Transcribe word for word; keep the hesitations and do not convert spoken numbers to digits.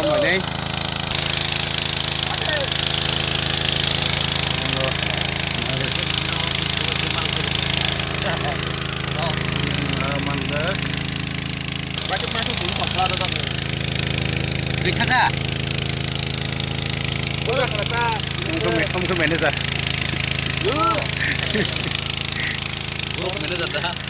Manei. Manjak. Bati masuk dulu, pokla ada tak? Riksa sa. Boleh, riksa. Hum ko, hum ko manager. Lu. Hum ko manager dah.